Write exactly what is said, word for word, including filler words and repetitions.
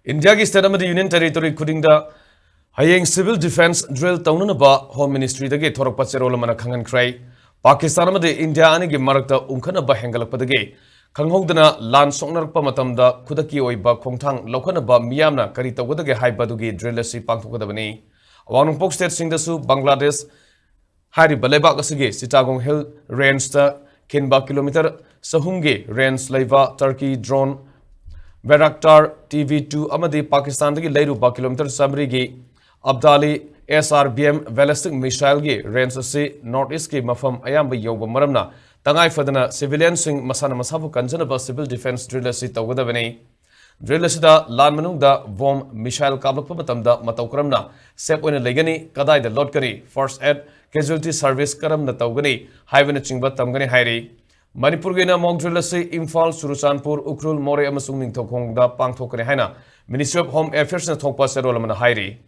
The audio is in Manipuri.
ꯏꯟꯗꯤꯌꯥꯒꯤ state ꯑꯃꯗꯤ union territory ꯈꯨꯗꯤꯡꯗ ꯍꯌꯦꯡ civil defence drill ꯇꯧꯅꯅꯕ Home Ministry ꯗꯒꯤ ꯊꯣꯔꯛꯄ ꯆꯦꯔꯣꯜ ꯑꯃꯅ ꯈꯪꯍꯟꯈ꯭ꯔꯦ꯫ ꯄꯥꯀꯤꯁꯇꯥꯟ ꯑꯃꯗꯤ ꯏꯟꯗꯤꯌꯥ ꯑꯅꯤꯒꯤ ꯃꯔꯛꯇ ꯎꯪꯈꯠꯅꯕ ꯍꯦꯟꯒꯠꯂꯛꯄꯗꯒꯤ ꯈꯪꯍꯧꯗꯅ ꯂꯥꯟ ꯁꯣꯛꯅꯔꯛꯄ ꯃꯇꯝꯗ ꯈꯨꯗꯛꯀꯤ ꯑꯣꯏꯕ ꯈꯣꯡꯊꯥꯡ ꯂꯧꯈꯠꯅꯕ ꯃꯤꯌꯥꯝꯅ ꯀꯔꯤ ꯇꯧꯒꯗꯒꯦ ꯍꯥꯏꯕ ꯑꯗꯨꯒꯤ drill ꯑꯁꯤ ꯄꯥꯡꯊꯣꯛꯀꯗꯕꯅꯤ꯫ ꯑꯋꯥꯡ ꯅꯣꯡꯄꯣꯛ state ꯁꯤꯡꯗꯁꯨ ꯕꯪꯒ꯭ꯂꯥꯗꯦꯁ ꯍꯥꯏꯔꯤꯕ ꯂꯩꯕꯥꯛ ꯑꯁꯤꯒꯤ ꯆꯤꯇꯥꯒꯣꯡ Hill Range ꯇ ꯈꯤꯟꯕ kilometre ꯆꯍꯨꯝꯒꯤ range ꯂꯩꯕ Turkey drone Bayraktar T V two ꯑꯃꯗꯤ ꯄꯥꯀꯤꯁꯇꯥꯟꯗꯒꯤ ꯂꯩꯔꯨꯕ kilometre ꯆꯥꯃꯔꯤꯒꯤ Abdali S R B M ballistic missile ꯒꯤ range ꯑꯁꯤ North East ꯀꯤ ꯃꯐꯝ ꯑꯌꯥꯝꯕ ꯌꯧꯕ ꯃꯔꯝꯅ ꯇꯉꯥꯏ ꯐꯗꯅ civilian ꯁꯤꯡ ꯃꯁꯥꯅ ꯃꯁꯥꯕꯨ ꯀꯟꯖꯅꯕ civil defence drill ꯑꯁꯤ ꯇꯧꯒꯗꯕꯅꯤ꯫ Drill ꯑꯁꯤꯗ ꯂꯥꯟ ꯃꯅꯨꯡꯗ bomb missile ꯀꯥꯞꯂꯛꯄ ꯃꯇꯝꯗ ꯃꯇꯧ ꯀꯔꯝꯅ safe ꯑꯣꯏꯅ ꯂꯩꯒꯅꯤ, ꯀꯗꯥꯏꯗ ꯂꯣꯠꯀꯅꯤ, first aid, casualty service ꯀꯔꯝꯅ ꯇꯧꯒꯅꯤ ꯍꯥꯏꯕꯅꯆꯤꯡꯕ ꯇꯝꯒꯅꯤ ꯍꯥꯏꯔꯤ꯫ ꯃꯅꯤꯄꯨꯔꯒꯤ ꯑꯣꯏꯅ mock drill ꯑꯁꯤ ꯏꯝꯐꯥꯜ, ꯆꯨꯔꯆꯥꯟꯄꯨꯔ, ꯎꯈ꯭ꯔꯨꯜ, ꯃꯣꯔꯦ ꯑꯃꯁꯨꯡ ꯅꯤꯡꯊꯧꯈꯣꯡꯗ ꯄꯥꯡꯊꯣꯛꯀꯅꯤ ꯍꯥꯏꯅ Ministry of Home Affairs ꯅ ꯊꯣꯛꯄ ꯆꯦꯔꯣꯜ ꯑꯃꯅ ꯍꯥꯏꯔꯤ꯫